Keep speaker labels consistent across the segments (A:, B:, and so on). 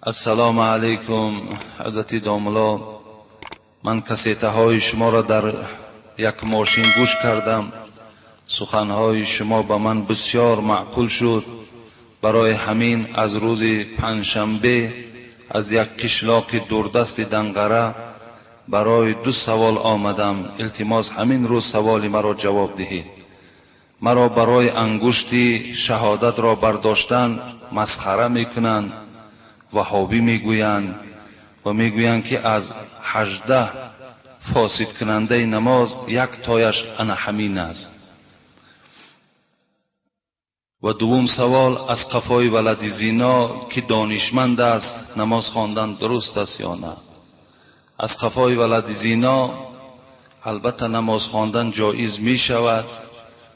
A: Ассалому алайкум, ҳазрати домулло. Ман кассетаҳои шуморо дар як мошин гӯш кардам. Суханҳои шумо ба ман бисёр маъқул шуд. Барои ҳамин аз рӯзи панҷшанбе аз як қишлоқи дурдасти Данғара барои ду савол омадам. Илтимос, ҳамин рӯз саволи маро ҷавоб диҳед. Маро барои ангушти шаҳодатро бардоштан масхара мекунанд, ваҳобӣ мегӯянд ва мегӯянд, ки аз 18 фосидкунандаи намоз як тояш ана ҳамин аст. Ва дуввум савол: аз қафои валади зино, ки донишманд аст, намоз хондан дуруст аст ё на? Аз қафои валади зино албатта намоз хондан ҷоиз мешавад,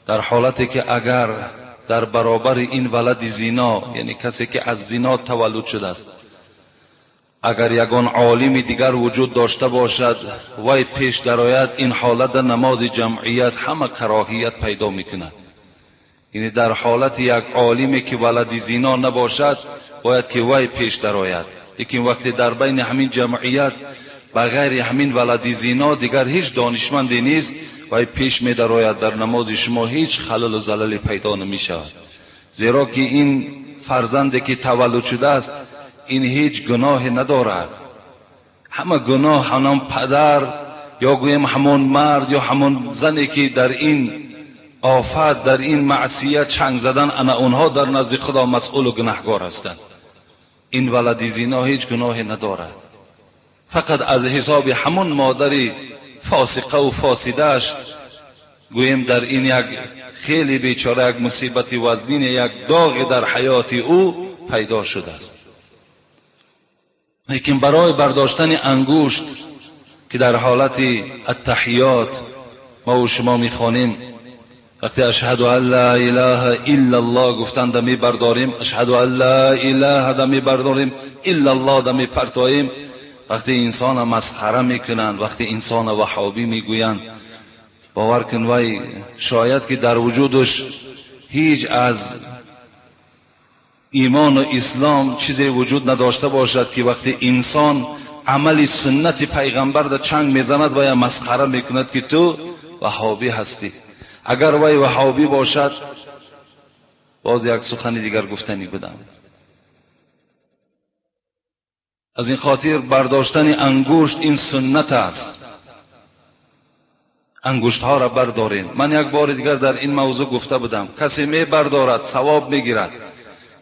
A: дар ҳолате ки агар дар баробари ин валади зино, яъне касе ки аз зино таваллуд шудааст, агар ягон олими дигар вуҷуд дошта бошад, вай пеш дарояд, ин ҳолат намози ҷамъият ҳама кароҳият пайдо мекунад. Яъне дар ҳолати як олиме ки валади зино набошад, бояд ки вай пеш дарояд. Лекин вақте дар байни ҳамин ҷамъият ба ғайри ҳамин валади зино дигар ҳеҷ донишманде нест, вай пеш медарояд, дар намози шумо ҳеҷ халалу залале пайдо намешавад. Зеро ки ин фарзанде ки таваллуд шудааст, ин ҳеҷ гуноҳе надорад. Ҳама гуноҳ ҳамон падар ё гӯем ҳамон мард ё ҳамон зане ки дар ин офат, дар ин маъсият чанг задан, ана онҳо дар назди Худо масъулу гунаҳгор ҳастанд. Ин валади зино ҳеҷ гуноҳе надорад, фақат аз ҳисоби ҳамон модари фосиқаву фосидааш гӯем дар ин як хеле бечора як мусибати вазнин, як доғе дар ҳаёти ӯ пайдо шудааст. Лекин барои бардоштани ангушт, ки дар ҳолати аттаҳиёт мо шумо мехонем, вақте ашҳаду ан ла илаҳа иллаллоҳ гуфтанда мебардорем, ашҳаду ан ла илаҳа да мебардорем, иллаллоҳ да мепартоем, вақте инсона масхара мекунанд, вақте инсона ваҳобӣ мегӯянд, бовар кун, вай шояд ки дар вуҷудаш ҳеҷ аз имону ислом чизе вуҷуд надошта бошад, ки вақте инсон амали суннати пайғамбар да чанг мезанад, вая масхара мекунад, ки ту ваҳобӣ ҳастӣ. Агар вай ваҳобӣ бошад, боз як сухани дигар гуфтанӣ будам. Аз ин хотир бардоштани ангушт ин суннат аст. Ангуштҳоро бардорем. Ман як бори дигар дар ин мавзӯъ гуфта будам: касе мебардорад, савоб мегирад,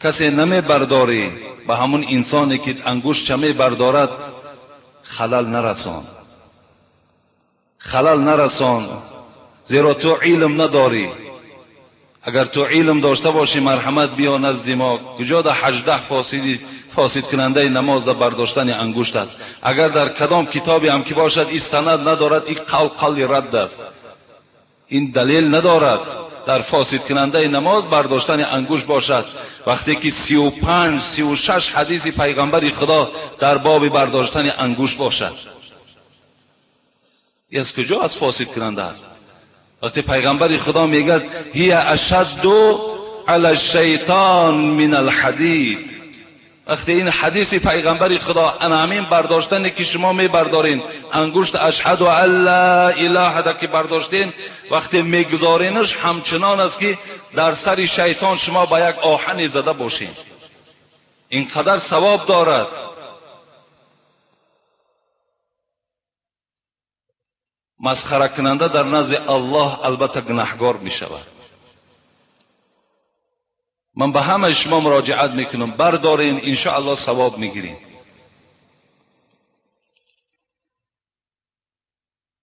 A: касе намебардорӣ, ба ҳамун инсоне ки ангуштча мебардорад халал нарасон, халал нарасон, зеро ту илм надорӣ. Агар ту илм дошта бошӣ, марҳамат, биё назди мо. Куҷо да 18 фосидкунандаи намоз да бардоштани ангушт аст? Агар дар кадом китобе ҳам ки бошад, ин санад надорад, ин қавл қавли радд аст, ин далел надорад дар фосидкунандаи намоз бардоштани ангушт бошад, вақте ки 35, 36 ҳадиси пайғамбари Худо дар боби бардоштани ангушт бошад. Аз куҷо аз фосидкунанда аст, вақте пайғамбари Худо мегӯяд: ҳия ашадду ала шайтон мин алҳадид? Вақте ин ҳадиси пайғамбари Худо, ана ҳамин бардоштане ки шумо мебардорен ангушт, ашҳаду ан ла илаҳа ки бардоштен, вақте мегузоренаш, ҳамчунон аст, ки дар сари шайтон шумо ба як оҳане зада бошед. Ин қадар савоб дорад. Масхаракунанда дар назди Аллоҳ албатта гунаҳгор мешавад. Ман ба ҳамаи шумо муроҷиат мекунам: бардорен, иншоаллоҳ савоб мегирем.